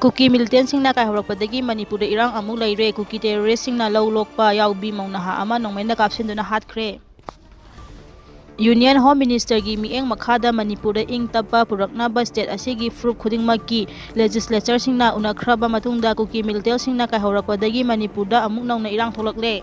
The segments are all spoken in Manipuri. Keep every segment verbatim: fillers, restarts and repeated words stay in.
ꯀꯨꯀꯤ ꯃꯤꯂꯤꯇꯦꯟꯁꯤꯡꯅ ꯀꯥꯏꯍꯧꯔꯛꯄꯗꯒꯤ ꯃꯅꯤꯄꯨꯔꯗ ꯏꯔꯥꯡ ꯑꯃꯨꯛ ꯂꯩꯔꯦ꯫ ꯀꯨꯀꯤ ꯇꯦꯔꯣꯔꯤꯁꯁꯤꯡꯅ ꯂꯧ ꯂꯣꯛꯄ ꯌꯥꯎꯕꯤ ꯃꯧ ꯅꯍꯥ ꯑꯃ ꯅꯣꯡꯃꯩꯅ ꯀꯥꯞꯁꯤꯟꯗꯨꯅ ꯍꯥꯠꯈ꯭ꯔꯦ꯫ ꯌꯨꯅꯤꯌꯟ ꯍꯣꯝ ꯃꯤꯅꯤꯁꯇꯔꯒꯤ ꯃꯤꯠꯌꯦꯡ ꯃꯈꯥꯗ ꯃꯅꯤꯄꯨꯔꯗ ꯏꯪ ꯇꯞꯄ ꯄꯨꯔꯛꯅꯕ ꯁ꯭ꯇꯦꯠ ꯑꯁꯤꯒꯤ ꯐꯨꯔꯨꯞ ꯈꯨꯗꯤꯡꯃꯛꯀꯤ ꯂꯦꯖꯤꯁꯂꯦꯆꯔꯁꯤꯡꯅ ꯎꯅꯈ꯭ꯔꯕ ꯃꯇꯨꯡꯗ ꯀꯨꯀꯤ ꯃꯤꯂꯤꯇꯦꯟꯁꯤꯡꯅ ꯀꯥꯏꯍꯧꯔꯛꯄꯗꯒꯤ ꯃꯅꯤꯄꯨꯔꯗ ꯑꯃꯨꯛ ꯅꯧꯅ ꯏꯔꯥꯡ ꯊꯣꯛꯂꯛꯂꯦ꯫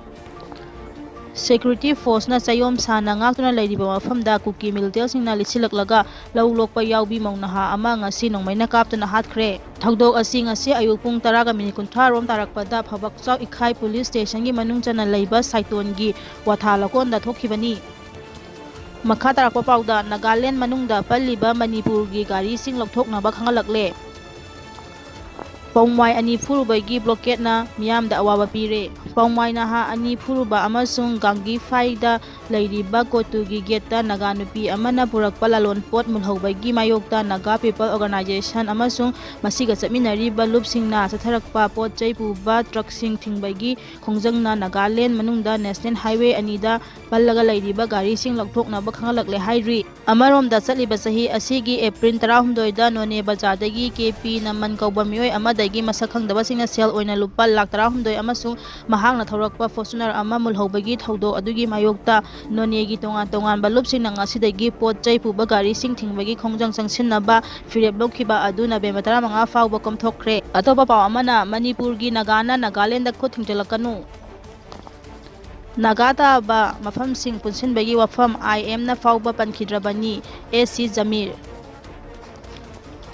ꯁꯦꯀ꯭ꯌꯨꯔꯤꯇꯤ ꯐꯣꯔꯁꯅ ꯆꯌꯣꯝ ꯁꯥꯅ ꯉꯥꯛꯇꯨꯅ ꯂꯩꯔꯤꯕ ꯃꯐꯝꯗ ꯀꯨꯀꯤ ꯃꯤꯂꯤꯇꯦꯟꯁꯤꯡꯅ ꯂꯤꯠꯁꯤꯜꯂꯛꯂꯒ ꯂꯧ ꯂꯣꯛꯄ ꯌꯥꯎꯕꯤ ꯃꯧ ꯅꯍꯥ ꯑꯃ ꯉꯁꯤ ꯅꯣꯡꯃꯩꯅ ꯀꯥꯞꯇꯨꯅ ꯍꯥꯠꯈ꯭ꯔꯦ꯫ ꯊꯧꯗꯣꯛ ꯑꯁꯤ ꯉꯁꯤ ꯑꯌꯨꯛ ꯄꯨꯡ ꯇꯔꯥꯒ ꯃꯤꯅꯤꯠ ꯀꯨꯟꯊ꯭ꯔꯥ ꯔꯣꯝ ꯇꯥꯔꯛꯄꯗ ꯐꯕꯛꯆꯥꯎ ꯏꯈꯥꯏ ꯄꯨꯂꯤꯁ ꯁ꯭ꯇꯦꯁꯟꯒꯤ ꯃꯅꯨꯡ ꯆꯟꯅ ꯂꯩꯕ ꯁꯥꯏꯇꯣꯟꯒꯤ ꯋꯥꯊꯥ ꯂꯧꯀꯣꯟꯗ ꯊꯣꯛꯈꯤꯕꯅꯤ꯫ ꯃꯈꯥ ꯇꯥꯔꯛꯄ ꯄꯥꯎꯗ, ꯅꯥꯒꯥꯂꯦꯟ ꯃꯅꯨꯡꯗ ꯄꯜꯂꯤꯕ ꯃꯅꯤꯄꯨꯔꯒꯤ ꯒꯥꯔꯤꯁꯤꯡ ꯂꯧꯊꯣꯛꯅꯕ ꯈꯪꯍꯜꯂꯛꯂꯦ꯫ ꯄꯥꯎꯃꯥꯏ ꯑꯅꯤ ꯐꯨꯔꯨꯕꯒꯤ ꯕ꯭ꯂꯣꯀꯦꯠꯅ ꯃꯤꯌꯥꯝꯗ ꯑꯋꯥꯕ ꯄꯤꯔꯦ꯫ ꯄꯥꯎꯃꯥꯏ ꯅꯍꯥ ꯑꯅꯤ ꯐꯨꯔꯨꯕ ꯑꯃꯁꯨꯡ ꯒꯥꯡꯒꯤꯐꯥꯏꯗ ꯂꯩꯔꯤꯕ ꯀꯣꯇꯨꯒꯤ ꯒꯦꯠꯇ ꯅꯥꯒꯥ ꯅꯨꯄꯤ ꯑꯃꯅ ꯄꯨꯔꯛꯄ ꯂꯂꯣꯟꯄꯣꯠ ꯃꯨꯜꯍꯧꯕꯒꯤ ꯃꯥꯌꯣꯛꯇ ꯅꯥꯒꯥ ꯄꯤꯄꯜ ꯑꯣꯔꯒꯅꯥꯏꯖꯦꯁꯟ ꯑꯃꯁꯨꯡ ꯃꯁꯤꯒ ꯆꯠꯃꯤꯟꯅꯔꯤꯕ ꯂꯨꯞꯁꯤꯡꯅ ꯆꯠꯊꯔꯛꯄ ꯄꯣꯠ ꯆꯩ ꯄꯨꯕ ꯇ꯭ꯔꯛꯁꯤꯡ ꯊꯤꯡꯕꯒꯤ ꯈꯣꯡꯖꯪꯅ ꯅꯥꯒꯥꯂꯦꯟ ꯃꯅꯨꯡꯗ ꯅꯦꯁꯅꯦꯜ ꯍꯥꯏꯋꯦ ꯑꯅꯤꯗ ꯄꯜꯂꯒ ꯂꯩꯔꯤꯕ ꯒꯥꯔꯤꯁꯤꯡ ꯂꯧꯊꯣꯛꯅꯕ ꯈꯪꯍꯜꯂꯛꯂꯦ ꯍꯥꯏꯔꯤ꯫ ꯑꯃꯔꯣꯝꯗ, ꯆꯠꯂꯤꯕ ꯆꯍꯤ ꯑꯁꯤꯒꯤ ꯑꯦꯄ꯭ꯔꯤꯜ ꯇꯔꯥꯍꯨꯝꯗꯣꯏꯗ ꯅꯣꯅꯦ ꯕꯖꯥꯔꯗꯒꯤ ꯀꯦ ꯄꯤ ꯅꯃꯟ ꯀꯧꯕ ꯃꯤꯑꯣꯏ ꯑꯃꯗꯒꯤ ꯃꯁꯛ ꯈꯪꯗꯕꯁꯤꯡꯅ ꯁꯦꯜ ꯑꯣꯏꯅ ꯂꯨꯄꯥ ꯂꯥꯈ ꯇꯔꯥꯍꯨꯝꯗꯣꯏ ꯑꯃꯁꯨꯡ ꯃꯍꯥꯛꯅ ꯊꯧꯔꯛꯄ ꯐꯣꯔꯆꯨꯅꯔ ꯑꯃ ꯃꯨꯜꯍꯧꯕꯒꯤ ꯊꯧꯗꯣꯛ ꯑꯗꯨꯒꯤ ꯃꯥꯌꯣꯛꯇ ꯅꯣꯅꯦꯒꯤ ꯇꯣꯉꯥꯟ ꯇꯣꯉꯥꯟꯕ ꯂꯨꯞꯁꯤꯡꯅ ꯉꯁꯤꯗꯒꯤ ꯄꯣꯠ ꯆꯩ ꯄꯨꯕ ꯒꯥꯔꯤꯁꯤꯡ ꯊꯤꯡꯕꯒꯤ ꯈꯣꯡꯖꯪ ꯆꯪꯁꯤꯟꯅꯕ ꯐꯤꯔꯦꯞ ꯂꯧꯈꯤꯕ ꯑꯗꯨ ꯅꯕꯦꯝꯕꯔ ꯇꯔꯥꯃꯉꯥ ꯐꯥꯎꯕ ꯀꯣꯝꯊꯣꯛꯈ꯭ꯔꯦ꯫ ꯑꯇꯣꯞꯄ ꯄꯥꯎ ꯑꯃꯅ, ꯃꯅꯤꯄꯨꯔꯒꯤ ꯅꯥꯒꯥꯅ ꯅꯥꯒꯥꯂꯦꯟꯗ ꯈꯨꯠ ꯊꯤꯡꯖꯤꯜꯂꯛꯀꯅꯨ꯫ ꯅꯥꯒꯥ ꯇꯥꯕ ꯃꯐꯝꯁꯤꯡ ꯄꯨꯟꯁꯤꯟꯕꯒꯤ ꯋꯥꯐꯝ ꯑꯥꯏ ꯑꯦꯝꯅ ꯐꯥꯎꯕ ꯄꯟꯈꯤꯗ꯭ꯔꯕꯅꯤ, ꯑꯦꯁ ꯁꯤ ꯖꯃꯤꯔ꯫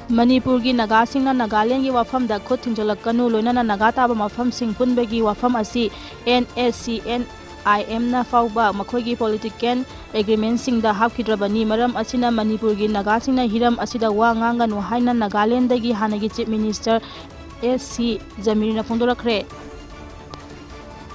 ꯃꯅꯤꯄꯨꯔꯒꯤ ꯅꯥꯒꯥꯁꯤꯡꯅ ꯅꯥꯒꯥꯂꯦꯟꯒꯤ ꯋꯥꯐꯝꯗ ꯈꯨꯠ ꯊꯤꯡꯖꯤꯜꯂꯛꯀꯅꯨ, ꯂꯣꯏꯅꯅ ꯅꯥꯒꯥ ꯇꯥꯕ ꯃꯐꯝꯁꯤꯡ ꯄꯨꯟꯕꯒꯤ ꯋꯥꯐꯝ ꯑꯁꯤ ꯑꯦꯟ ꯑꯦꯁ ꯁꯤ ꯑꯦꯟ ꯑꯥꯏ ꯑꯦꯝꯅ ꯐꯥꯎꯕ ꯃꯈꯣꯏꯒꯤ ꯄꯣꯂꯤꯇꯤꯀꯦꯜ ꯑꯦꯒ꯭ꯔꯤꯃꯦꯟꯁꯤꯡꯗ ꯍꯥꯞꯈꯤꯗ꯭ꯔꯕꯅꯤ꯫ ꯃꯔꯝ ꯑꯁꯤꯅ ꯃꯅꯤꯄꯨꯔꯒꯤ ꯅꯥꯒꯥꯁꯤꯡꯅ ꯍꯤꯔꯝ ꯑꯁꯤꯗ ꯋꯥ ꯉꯥꯡꯒꯅꯨ ꯍꯥꯏꯅ ꯅꯥꯒꯥꯂꯦꯟꯗꯒꯤ ꯍꯥꯟꯅꯒꯤ ꯆꯤꯐ ꯃꯤꯅꯤꯁꯇꯔ ꯑꯦꯁ ꯁꯤ ꯖꯃꯤꯔꯅ ꯐꯣꯡꯗꯣꯔꯛꯈ꯭ꯔꯦ꯫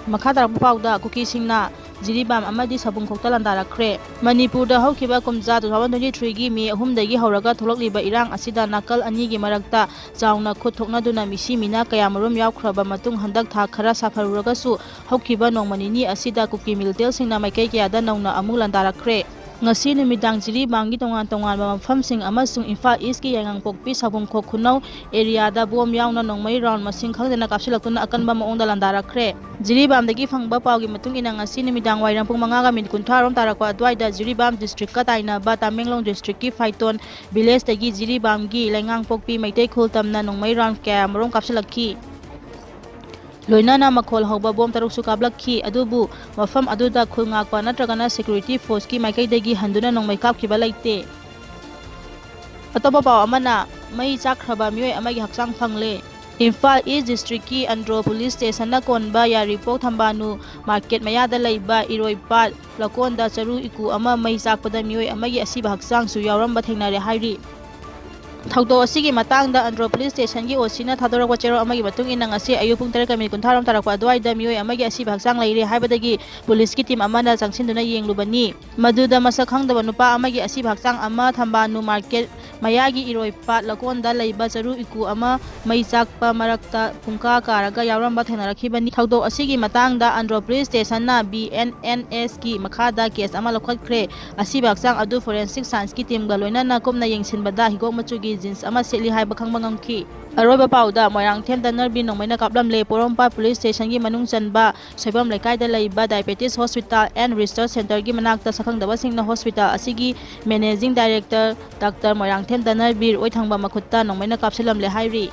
ꯃꯈꯥ ꯇꯥꯔꯛꯄ ꯄꯥꯎꯗ, ꯀꯨꯀꯤꯁꯤꯡꯅ ꯖꯤꯔꯤꯕꯥꯝ ꯑꯃꯗꯤ ꯁꯥꯕꯨꯡꯈꯣꯛꯇ ꯂꯥꯟꯗꯥꯔꯛꯈ꯭ꯔꯦ꯫ ꯃꯅꯤꯄꯨꯔꯗ ꯍꯧꯈꯤꯕ ꯀꯨꯝꯖꯥ two thousand twenty-threeꯒꯤ ꯃꯦ ꯑꯍꯨꯝꯗꯒꯤ ꯍꯧꯔꯒ ꯊꯣꯛꯂꯛꯂꯤꯕ ꯏꯔꯥꯡ ꯑꯁꯤꯗ ꯅꯥꯀꯜ ꯑꯅꯤꯒꯤ ꯃꯔꯛꯇ ꯆꯥꯎꯅ ꯈꯨꯠ ꯊꯣꯛꯅꯗꯨꯅ ꯃꯤꯁꯤ ꯃꯤꯅꯥ ꯀꯌꯥꯃꯔꯨꯝ ꯌꯥꯎꯈ꯭ꯔꯕ ꯃꯇꯨꯡ, ꯍꯟꯗꯛ ꯊꯥ ꯈꯔ ꯁꯥꯐꯔꯨꯔꯒꯁꯨ ꯍꯧꯈꯤꯕ ꯅꯣꯡꯃ ꯅꯤꯅꯤ ꯑꯁꯤꯗ ꯀꯨꯀꯤ ꯃꯤꯂꯤꯇꯦꯟꯁꯤꯡꯅ ꯃꯥꯏꯀꯩ ꯀꯌꯥꯗ ꯅꯧꯅ ꯑꯃꯨꯛ ꯂꯥꯟꯗꯥꯔꯛꯈ꯭ꯔꯦ꯫ ꯉꯁꯤ ꯅꯨꯃꯤꯗꯥꯡ ꯖꯤꯔꯤꯕꯥꯝꯒꯤ ꯇꯣꯉꯥꯟ ꯇꯣꯉꯥꯟꯕ ꯃꯐꯝꯁꯤꯡ ꯑꯃꯁꯨꯡ ꯏꯝꯐꯥꯜ ꯏꯁꯀꯤ ꯌꯥꯏꯉꯪꯄꯣꯛꯄꯤ ꯁꯥꯕꯨꯝꯈꯣꯛ ꯈꯨꯅꯧ ꯑꯦꯔꯤꯌꯥꯗ ꯕꯣꯝ ꯌꯥꯎꯅ ꯅꯣꯡꯃꯩ ꯔꯥꯎꯟ ꯃꯁꯤꯡ ꯈꯪꯗꯅ ꯀꯥꯞꯁꯤꯜꯂꯛꯇꯨꯅ ꯑꯀꯟꯕ ꯃꯑꯣꯡꯗ ꯂꯥꯟꯗꯥꯔꯛꯈ꯭ꯔꯦ꯫ ꯖꯤꯔꯤꯕꯥꯝꯗꯒꯤ ꯐꯪꯕ ꯄꯥꯎꯒꯤ ꯃꯇꯨꯡ ꯏꯟꯅ, ꯉꯁꯤ ꯅꯨꯃꯤꯗꯥꯡ ꯋꯥꯏꯔꯝ ꯄꯨꯡ ꯃꯉꯥꯒ ꯃꯤꯅꯤꯠ ꯀꯨꯟꯊ꯭ꯔꯥ ꯔꯣꯝ ꯇꯥꯔꯛꯄ ꯑꯗꯨꯋꯥꯏꯗ ꯖꯤꯔꯤꯕꯥꯝ ꯗꯤꯁꯇ꯭ꯔꯤꯛꯀ ꯇꯥꯏꯅꯕ ꯇꯃꯦꯡꯂꯣꯡ ꯗꯤꯁꯇ꯭ꯔꯤꯛꯀꯤ ꯐꯥꯏꯇꯣꯟ ꯚꯤꯂꯦꯖꯇꯒꯤ ꯖꯤꯔꯤꯕꯥꯝꯒꯤ ꯂꯩꯉꯥꯡꯄꯣꯛꯄꯤ ꯃꯩꯇꯩ ꯈꯨꯜ ꯇꯝꯅ ꯅꯣꯡꯃꯩ ꯔꯥꯎꯟ ꯀꯌꯥ ꯃꯔꯨꯝ ꯀꯥꯞꯁꯤꯜꯂꯛꯈꯤ꯫ ꯂꯣꯏꯅꯅ ꯃꯈꯣꯜ ꯍꯧꯕ ꯕꯣꯝ ꯇꯔꯨꯛꯁꯨ ꯀꯥꯞꯂꯛꯈꯤ꯫ ꯑꯗꯨꯕꯨ ꯃꯐꯝ ꯑꯗꯨꯗ ꯈꯨꯜ ꯉꯥꯛꯄ ꯅꯠꯇ꯭ꯔꯒꯅ ꯁꯦꯀ꯭ꯌꯨꯔꯤꯇꯤ ꯐꯣꯔꯁꯀꯤ ꯃꯥꯏꯀꯩꯗꯒꯤ ꯍꯟꯗꯨꯅ ꯅꯣꯡꯃꯩ ꯀꯥꯞꯈꯤꯕ ꯂꯩꯇꯦ꯫ ꯑꯇꯣꯞꯄ ꯄꯥꯎ ꯑꯃꯅ, ꯃꯩ ꯆꯥꯛꯈ꯭ꯔꯕ ꯃꯤꯑꯣꯏ ꯑꯃꯒꯤ ꯍꯛꯆꯥꯡ ꯐꯪꯂꯦ꯫ ꯏꯝꯐꯥꯜ ꯏꯁ ꯗꯤꯁꯇ꯭ꯔꯤꯛꯀꯤ ꯑꯟꯗ꯭ꯔꯣ ꯄꯨꯂꯤꯁ ꯁ꯭ꯇꯦꯁꯟꯅ ꯀꯣꯟꯕ ꯌꯥꯏꯔꯤꯄꯣꯛ ꯊꯝꯕꯥꯅꯨ ꯃꯥꯔꯀꯦꯠ ꯃꯌꯥꯗ ꯂꯩꯕ ꯏꯔꯣꯏꯄꯥꯠ ꯂꯀꯣꯟꯗ ꯆꯔꯨ ꯏꯀꯨ ꯑꯃ ꯃꯩ ꯆꯥꯛꯄꯗ ꯃꯤꯑꯣꯏ ꯑꯃꯒꯤ ꯑꯁꯤꯕ ꯍꯛꯆꯥꯡꯁꯨ ꯌꯥꯎꯔꯝꯕ ꯊꯦꯡꯅꯔꯦ ꯍꯥꯏꯔꯤ꯫ ꯊꯧꯗꯣꯛ ꯑꯁꯤꯒꯤ ꯃꯇꯥꯡꯗ ꯑꯟꯗ꯭ꯔꯣ ꯄꯨꯂꯤꯁ ꯁ꯭ꯇꯦꯁꯟꯒꯤ ꯑꯣ ꯁꯤꯅ ꯊꯥꯗꯣꯔꯛꯄ ꯆꯦꯔꯣꯜ ꯑꯃꯒꯤ ꯃꯇꯨꯡ ꯏꯟꯅ, ꯉꯁꯤ ꯑꯌꯨꯛ ꯄꯨꯡ ꯇꯔꯦꯠꯀ ꯃꯤꯅꯤꯠ ꯀꯨꯟꯊ꯭ꯔꯥ ꯔꯣꯝ ꯇꯥꯔꯛꯄ ꯑꯗꯨꯋꯥꯏꯗ ꯃꯤꯑꯣꯏ ꯑꯃꯒꯤ ꯑꯁꯤꯕ ꯍꯛꯆꯥꯡ ꯂꯩꯔꯦ ꯍꯥꯏꯕꯗꯒꯤ ꯄꯨꯂꯤꯁꯀꯤ ꯇꯤꯝ ꯑꯃꯅ ꯆꯪꯁꯤꯟꯗꯨꯅ ꯌꯦꯡꯂꯨꯕꯅꯤ꯫ ꯃꯗꯨꯗ ꯃꯁꯛ ꯈꯪꯗꯕ ꯅꯨꯄꯥ ꯑꯃꯒꯤ ꯑꯁꯤꯕ ꯍꯛꯆꯥꯡ ꯑꯃ ꯊꯝꯕꯥꯜꯅꯨ ꯃꯥꯔꯀꯦꯠ ꯃꯌꯥꯒꯤ ꯏꯔꯣꯏꯄꯥꯠ ꯂꯀꯣꯟꯗ ꯂꯩꯕ ꯆꯔꯨ ꯏꯀꯨ ꯑꯃ ꯃꯩ ꯆꯥꯛꯄ ꯃꯔꯛꯇ ꯄꯨꯡꯀꯥ ꯀꯥꯔꯒ ꯌꯥꯎꯔꯝꯕ ꯊꯦꯡꯅꯔꯛꯈꯤꯕꯅꯤ꯫ ꯊꯧꯗꯣꯛ ꯑꯁꯤꯒꯤ ꯃꯇꯥꯡꯗ ꯑꯟꯗ꯭ꯔꯣ ꯄꯨꯂꯤꯁ ꯁ꯭ꯇꯦꯁꯟꯅ ꯕꯤ ꯑꯦꯟ ꯑꯦꯟ ꯑꯦꯁꯀꯤ ꯃꯈꯥꯗ ꯀꯦꯁ ꯑꯃ ꯂꯧꯈꯠꯈ꯭ꯔꯦ꯫ ꯑꯁꯤꯕ ꯍꯛꯆꯥꯡ ꯑꯗꯨ ꯐꯣꯔꯦꯟꯁꯤꯛ ꯁꯥꯏꯟꯁꯀꯤ ꯇꯤꯝꯒ ꯂꯣꯏꯅꯅ ꯀꯨꯞꯅ ꯌꯦꯡꯁꯤꯟꯕꯗ ꯍꯤꯒꯣꯛ ꯃꯆꯨꯒꯤ ꯖꯤꯟꯁ ꯑꯃ ꯁꯦꯠꯂꯤ ꯍꯥꯏꯕ ꯈꯪꯕ ꯉꯝꯈꯤ꯫ ꯑꯔꯣꯏꯕ ꯄꯥꯎꯗ, ꯃꯣꯏꯔꯥꯡꯊꯦꯝ ꯙꯅꯔꯕꯤꯔ ꯅꯣꯡꯃꯩꯅ ꯀꯥꯞꯂꯝꯂꯦ꯫ ꯄꯣꯔꯣꯝꯄꯥꯠ ꯄꯨꯂꯤꯁ ꯁ꯭ꯇꯦꯁꯟꯒꯤ ꯃꯅꯨꯡ ꯆꯟꯕ ꯁꯣꯏꯕꯝ ꯂꯩꯀꯥꯏꯗ ꯂꯩꯕ ꯗꯥꯏꯕꯦꯇꯤꯁ ꯍꯣꯁꯄꯤꯇꯥꯜ ꯑꯦꯟ ꯔꯤꯁꯔꯆ ꯁꯦꯟꯇꯔꯒꯤ ꯃꯅꯥꯛꯇ ꯁꯛꯈꯪꯗꯕꯁꯤꯡꯅ ꯍꯣꯁꯄꯤꯇꯥꯜ ꯑꯁꯤꯒꯤ ꯃꯦꯅꯦꯖꯤꯡ ꯗꯥꯏꯔꯦꯛꯇꯔ ꯗꯥꯛꯇꯔ ꯃꯣꯏꯔꯥꯡꯊꯦꯝ ꯙꯅꯔꯕꯤꯔ ꯑꯣꯏꯊꯪꯕ ꯃꯈꯨꯠꯇ ꯅꯣꯡꯃꯩꯅ ꯀꯥꯞꯁꯤꯜꯂꯝꯂꯦ ꯍꯥꯏꯔꯤ꯫